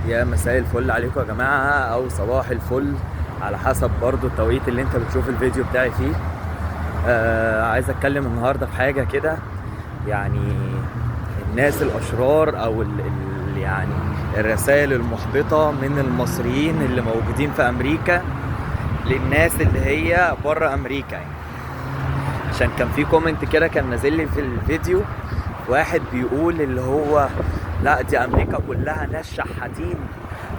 يا مساء الفل عليكم يا جماعة، أو صباح الفل على حسب برضو التوقيت اللي انت بتشوف الفيديو بتاعي فيه. عايز اتكلم النهاردة في حاجة كده، يعني الناس الأشرار أو يعني الرسائل المحبطة من المصريين اللي موجودين في أمريكا للناس اللي هي بره أمريكا. يعني عشان كان في comment كده كان نازل لي في الفيديو، واحد بيقول اللي هو لا دي أمريكا كلها ناس شحاتين،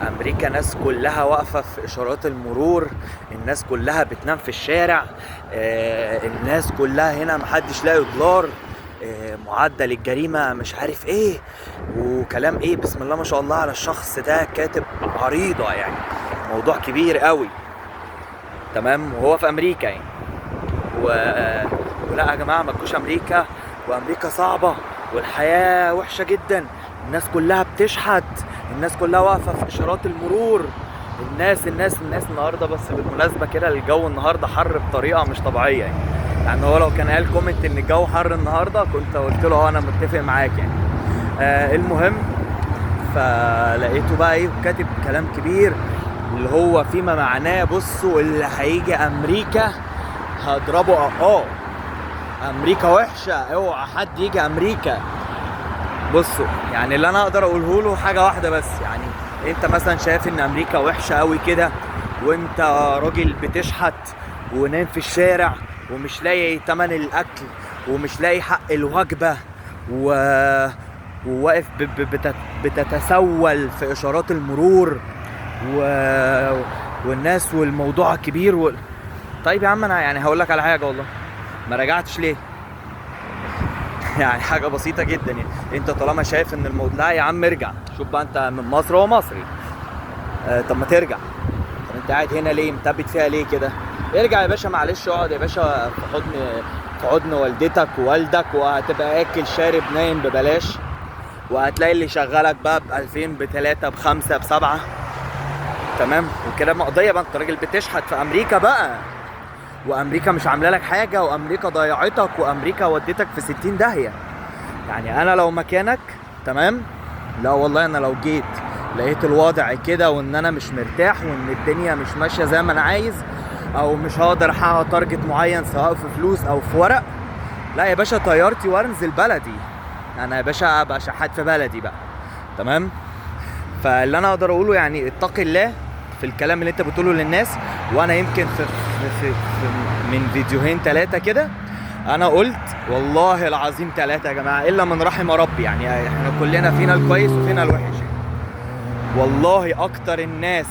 أمريكا ناس كلها واقفة في إشارات المرور، الناس كلها بتنام في الشارع، الناس كلها هنا محدش لاقي دولار، معدل الجريمة مش عارف ايه وكلام ايه. بسم الله ما شاء الله على الشخص ده، كاتب عريضة يعني موضوع كبير قوي، تمام، وهو في أمريكا يعني. ولا يا جماعة ما تجوش أمريكا، وأمريكا صعبة والحياة وحشة جدا، الناس كلها بتشحت، الناس كلها واقفة في إشارات المرور، الناس الناس الناس. النهاردة بس بالمناسبة كده الجو النهاردة حر بطريقة مش طبيعية يعني. يعني هو لو كان قال comment إن الجو حر النهاردة كنت قلت له أنا متفق معاك يعني. المهم فلقيته بقى إيه كاتب كلام كبير اللي هو فيما معناه بصوا اللي هيجي أمريكا هضربه، أمريكا وحشة، اوعى حد يجي أمريكا. بصوا يعني اللي أنا أقدر أقوله له حاجة واحدة بس، يعني أنت مثلا شايف إن أمريكا وحشة أوي كده وأنت راجل بتشحت ونايم في الشارع ومش لاقي تمن الأكل ومش لاقي حق الوجبة وواقف بتتسول في إشارات المرور والناس والموضوع كبير طيب يا عم أنا يعني هقول لك على حاجة، والله ما رجعتش ليه؟ يعني حاجة بسيطة جدا يعني. انت طالما شايف ان الموضوع، لا يا عم ارجع، شوف بقى انت من مصر وهو مصري، طب ما ترجع، طب انت قاعد هنا ليه؟ مثبت فيها ليه كده؟ ارجع يا باشا، معلش اقعد يا باشا في حضن والدتك ووالدك، وهتبقى اكل شارب نايم ببلاش، وهتلاقي اللي شغلك بقى ب2000 ب3 ب5 ب7، تمام، وكده مقضية بقى. انت راجل بتشحت في امريكا بقى، وامريكا مش عامله لك حاجه، وامريكا ضيعتك، وامريكا ودتك في 60 داهية. يعني انا لو مكانك، تمام، لا والله انا لو جيت لقيت الوضع كده وان انا مش مرتاح وان الدنيا مش ماشية زي ما انا عايز، او مش هقدر احقق target معين سواء في فلوس او في ورق، لا يا باشا طيارتي وانزل بلدي، انا يا باشا ابقى شحات في بلدي بقى، تمام. فاللي انا اقدر اقوله يعني اتقي الله في الكلام اللي انت بتقوله للناس. وانا يمكن في من فيديوهين 3 كده انا قلت والله العظيم 3 يا جماعة الا من رحم ربي، يعني احنا كلنا فينا الكويس وفينا الوحش. والله اكتر الناس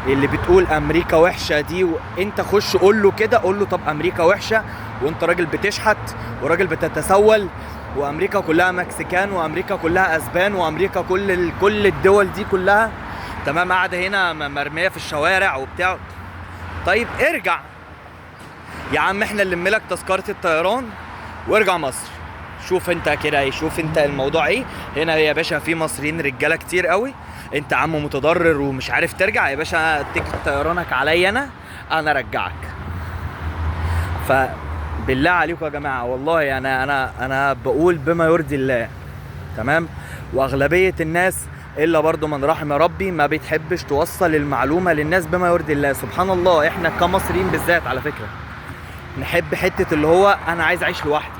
اللي بتقول امريكا وحشة دي، وانت خش قول له كده، قول له طب امريكا وحشة وانت راجل بتشحت وراجل بتتسول، وامريكا كلها مكسيكان وامريكا كلها اسبان وامريكا كل الدول دي كلها، تمام، قاعدة هنا مرمية في الشوارع وبتاع. طيب ارجع يا عم، احنا اللي نملك تذكره الطيران وارجع مصر. شوف انت كده ايه، شوف انت الموضوع ايه. هنا يا باشا في مصريين رجاله كتير قوي، انت عم متضرر ومش عارف ترجع يا باشا، ticket طيرانك عليا انا، انا ارجعك. فبالله عليكم يا جماعة، والله انا بقول بما يرضي الله، تمام. واغلبيه الناس الا برضو من رحم ربي ما بتحبش توصل المعلومة للناس بما يرضي الله. سبحان الله، احنا كمصريين بالذات على فكرة نحب حتة اللي هو انا عايز اعيش لوحدي،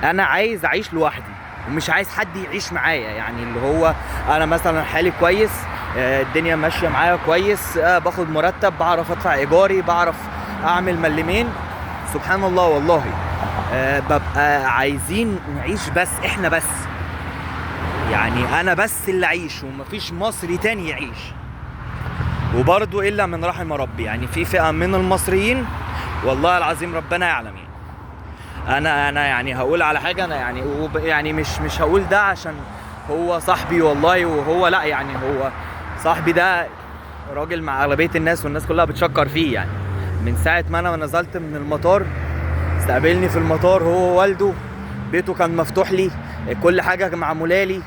انا عايز اعيش لوحدي ومش عايز حد يعيش معايا. يعني اللي هو انا مثلا حالي كويس، الدنيا ماشية معايا كويس، باخد مرتب، بعرف ادفع ايجاري، بعرف اعمل ملمين. سبحان الله والله، ببقى عايزين نعيش بس احنا بس، يعني انا بس اللي اعيش ومفيش مصري تاني يعيش. وبرضو الا من رحم ربي، يعني في فئة من المصريين والله العظيم ربنا يعلم. يعني انا يعني هقول على حاجة، انا يعني يعني مش هقول ده عشان هو صاحبي والله، وهو لا، يعني هو صاحبي ده راجل مع اغلبية الناس والناس كلها بتشكر فيه. يعني من ساعة ما انا نزلت من المطار استقبلني في المطار هو ووالده، بيته كان مفتوح لي، كل حاجة معمولة لي،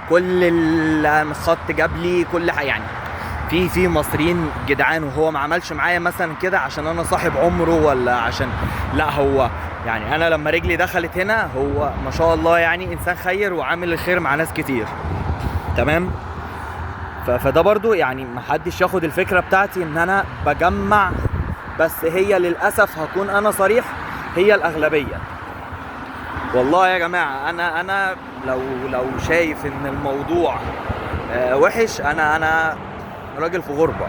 كل الخط جاب لي كل حاجة. يعني في مصريين جدعان، وهو ما عملش معايا مثلا كده عشان انا صاحب عمره ولا عشان لا، هو يعني انا لما رجلي دخلت هنا هو ما شاء الله يعني انسان خير وعامل الخير مع ناس كتير، تمام. فده برضو يعني محدش ياخد الفكرة بتاعتي ان انا بجمع، بس هي للأسف هكون انا صريح، هي الأغلبية. والله يا جماعة انا لو شايف ان الموضوع وحش، انا راجل في غربة،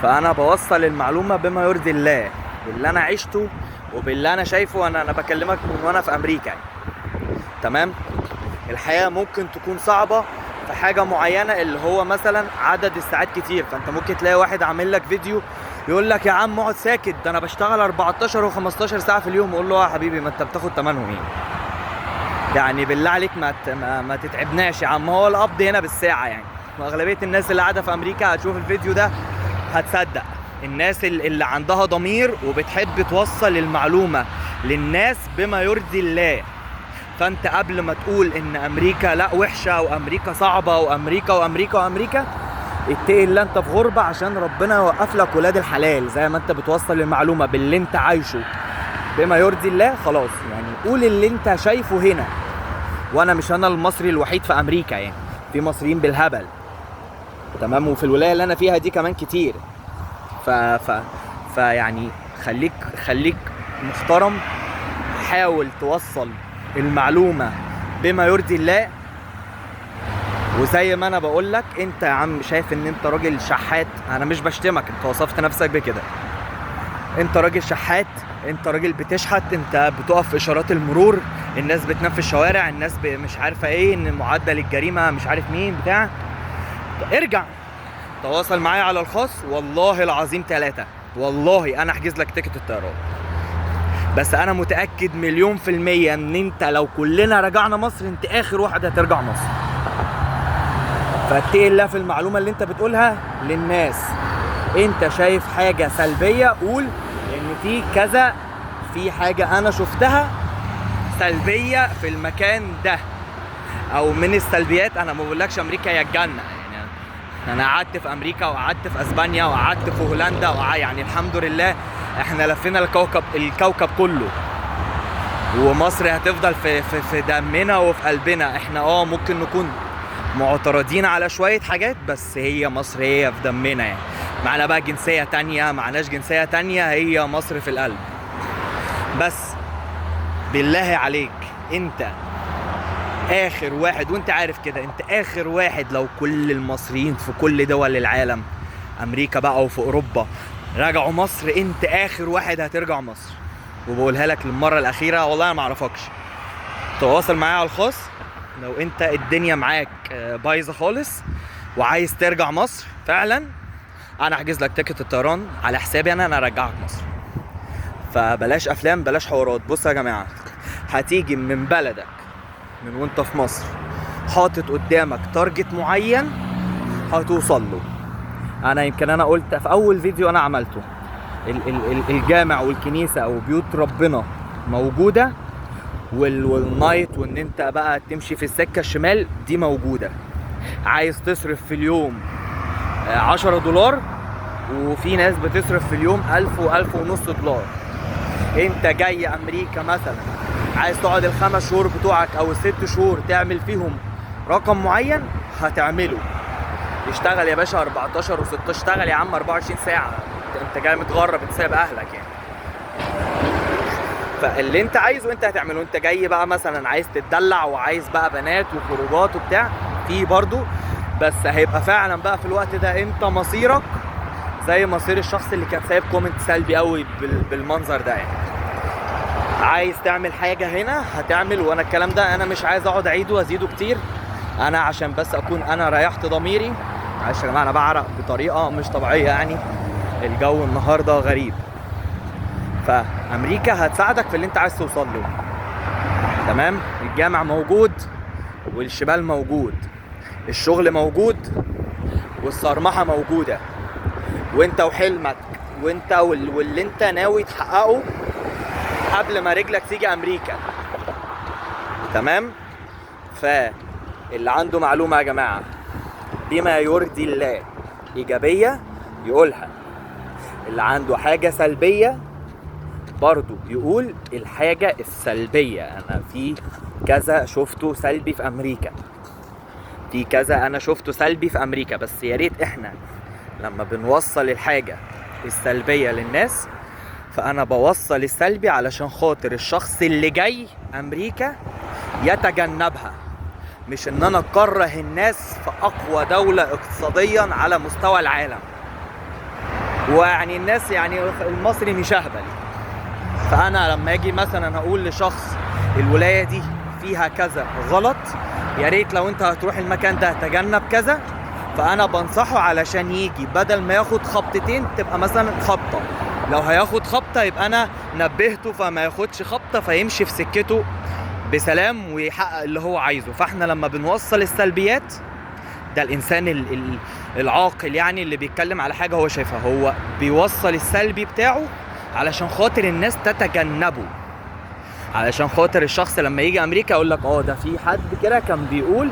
فانا بوصل المعلومة بما يرضي الله، باللي انا عشته وباللي انا شايفه. انا بكلمك من وانا في امريكا يعني. تمام. الحياة ممكن تكون صعبة في حاجة معينة، اللي هو مثلا عدد الساعات كتير، فانت ممكن تلاقي واحد عامل لك فيديو يقول لك يا عم اقعد ساكت، ده انا بشتغل 14 و15 ساعة في اليوم. اقول له يا حبيبي ما انت بتاخد تمنهم ايه يعني، بالله عليك ما تتعبناش يا عم، هو القبض هنا بالساعة يعني. واغلبية الناس اللي قاعدة في امريكا هتشوف الفيديو ده هتصدق، الناس اللي عندها ضمير وبتحب توصل المعلومة للناس بما يرضي الله. فانت قبل ما تقول ان امريكا لا وحشة وامريكا صعبة وامريكا وامريكا وامريكا، اتقي الله، انت في غربة عشان ربنا يوقف لك ولاد الحلال. زي ما انت بتوصل المعلومة باللي انت عايشه بما يرضي الله، خلاص يعني قول اللي انت شايفه هنا. وانا مش انا المصري الوحيد في امريكا يعني، في مصريين بالهبل، تمام، وفي الولاية اللي انا فيها دي كمان كتير. ف ف فيعني خليك محترم، حاول توصل المعلومة بما يرضي الله. وزي ما انا بقول لك، انت يا عم شايف ان انت راجل شحات، انا مش بشتمك، انت وصفت نفسك بكده، انت راجل شحات، انت راجل بتشحت، انت بتقف في اشارات المرور، الناس بتنام في الشوارع، الناس مش عارفه ايه، ان معدل الجريمة مش عارف مين بتاع. ارجع تواصل معايا على الخاص، والله العظيم 3، والله انا احجز لك ticket الطيران. بس انا متاكد 1,000,000% ان انت لو كلنا رجعنا مصر انت اخر واحد هترجع مصر. فاتقي الله في المعلومة اللي انت بتقولها للناس. انت شايف حاجة سلبية قول ان في كذا، في حاجة انا شفتها سلبية في المكان ده، او من السلبيات. انا ما بقولكش امريكا هي الجنة يعني، انا قعدت في امريكا وقعدت في اسبانيا وقعدت في هولندا يعني الحمد لله احنا لفينا الكوكب كله، ومصر هتفضل في في في دمنا وفي قلبنا. احنا ممكن نكون معترضين على شوية حاجات، بس هي مصر هي في دمنا يعني. معنا بقى جنسية تانية، معناش جنسية تانية، هي مصر في القلب. بس بالله عليك انت اخر واحد، وانت عارف كده، انت اخر واحد لو كل المصريين في كل دول العالم، امريكا بقى وفي اوروبا، رجعوا مصر، انت اخر واحد هترجع مصر. وبقولها لك للمرة الاخيرة، والله انا ما اعرفكش، تواصل معايا على الخاص لو انت الدنيا معاك بايظة خالص وعايز ترجع مصر فعلا، انا احجز لك ticket الطيران على حسابي، انا ارجعك مصر. فبلاش افلام، بلاش حوارات. بصوا يا جماعة، هتيجي من بلدك من وانت في مصر حاطط قدامك target معين هتوصل له. انا يمكن انا قلت في اول فيديو انا عملته، الجامع والكنيسة او بيوت ربنا موجودة، وال night وان انت بقى تمشي في السكة الشمال دي موجودة. عايز تصرف في اليوم $10، وفي ناس بتصرف في اليوم 1000 وألف ونص دولار. انت جاي امريكا مثلا عايز تقعد ال5 شهور بتوعك او ال6 شهور تعمل فيهم رقم معين، هتعمله. اشتغل يا باشا 14 و16، اشتغل يا عم 24 ساعة، انت جاي متغرب، انت سايب اهلك يعني. فاللي انت عايزه انت هتعمله. انت جاي بقى مثلا عايز تتدلع وعايز بقى بنات وخروجات وبتاع، في برضو، بس هيبقى فعلا بقى في الوقت ده انت مصيرك زي مصير الشخص اللي كان سايب comment سلبي قوي بالمنظر ده يعني. عايز تعمل حاجة هنا هتعمل. وانا الكلام ده انا مش عايز اقعد اعيده وازيده كتير، انا عشان بس اكون انا ريحت ضميري. معلش يا جماعة انا بعرق بطريقة مش طبيعية يعني، الجو النهاردة غريب. فامريكا هتساعدك في اللي انت عايز توصل له، تمام. الجامع موجود والشمال موجود، الشغل موجود والصرمحة موجودة، وانت وحلمك وانت واللي انت ناوي تحققه قبل ما رجلك تيجي امريكا، تمام. فاللي عنده معلومة يا جماعة بما يرضي الله ايجابية يقولها، اللي عنده حاجة سلبية برضو يقول الحاجة السلبية. انا في كذا شفته سلبي في امريكا، في كذا انا شفته سلبي في امريكا. بس يا ريت احنا لما بنوصل الحاجة السلبية للناس، فانا بوصل السلبي علشان خاطر الشخص اللي جاي امريكا يتجنبها، مش ان انا اكره الناس في اقوى دولة اقتصاديا على مستوى العالم. ويعني الناس يعني المصري مش اهبل، فانا لما اجي مثلا اقول لشخص الولاية دي فيها كذا غلط، يا ريت لو انت هتروح المكان ده تجنب كذا، فانا بنصحه علشان يجي بدل ما ياخد خبطتين تبقى مثلا خبطة، لو هياخد خبطة يبقى انا نبهته فما ياخدش خبطة، فيمشي في سكته بسلام ويحقق اللي هو عايزه. فاحنا لما بنوصل السلبيات ده، الانسان العاقل يعني اللي بيتكلم على حاجة هو شايفها، هو بيوصل السلبي بتاعه علشان خاطر الناس تتجنبه، علشان خاطر الشخص لما يجي امريكا يقول لك ده في حد كده كان بيقول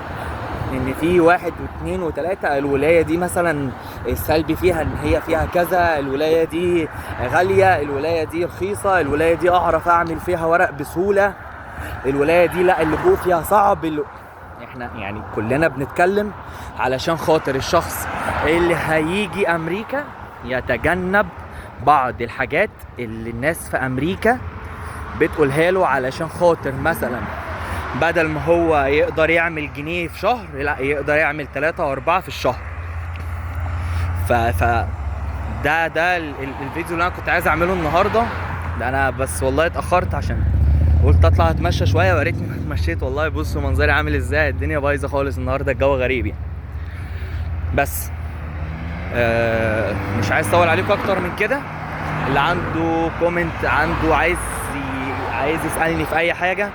ان في 1 و2 و3، الولاية دي مثلا السلبي فيها ان هي فيها كذا، الولاية دي غالية، الولاية دي رخيصة، الولاية دي اعرف اعمل فيها ورق بسهولة، الولاية دي لا اللجوء فيها صعب. احنا يعني كلنا بنتكلم علشان خاطر الشخص اللي هيجي امريكا يتجنب بعض الحاجات اللي الناس في امريكا بتقولها له، علشان خاطر مثلا بدل ما هو يقدر يعمل جنيه في شهر، لا يقدر يعمل 3 و4 في الشهر. ف ده الفيديو اللي انا كنت عايز اعمله النهارده ده، انا بس والله اتاخرت عشان قلت اطلع اتمشى شوية، ويا ريتني ما اتمشيت والله. بصوا منظري عامل ازاي، الدنيا بايظة خالص النهارده، الجو غريب يعني. بس مش عايز اطول عليكم اكتر من كده. اللي عنده comment، عنده عايز يسالني في اي حاجة،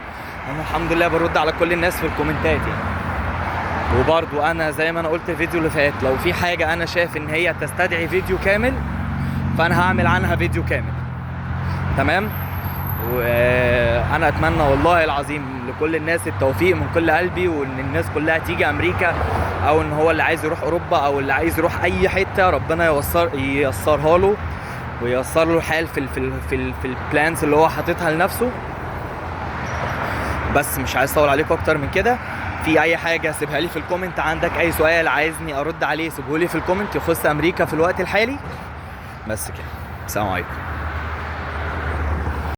انا الحمد لله برد على كل الناس في الكومنتات يعني. وبرضو انا زي ما انا قلت الفيديو اللي فات، لو في حاجة انا شايف ان هي تستدعي فيديو كامل فانا هعمل عنها فيديو كامل، تمام؟ وانا اتمنى والله العظيم لكل الناس التوفيق من كل قلبي، وان الناس كلها تيجي امريكا، او ان هو اللي عايز يروح اوروبا، او اللي عايز يروح اي حتة، ربنا ييسرها له وييسر له الحال في ال في ال في, ال في ال plans اللي هو حاططها لنفسه. بس مش عايز اطول عليكم اكتر من كده. في اي حاجة سيبها لي في ال comment، عندك اي سؤال عايزني ارد عليه سيبه لي في ال comment يخص امريكا في الوقت الحالي. بس كده، السلام عليكم.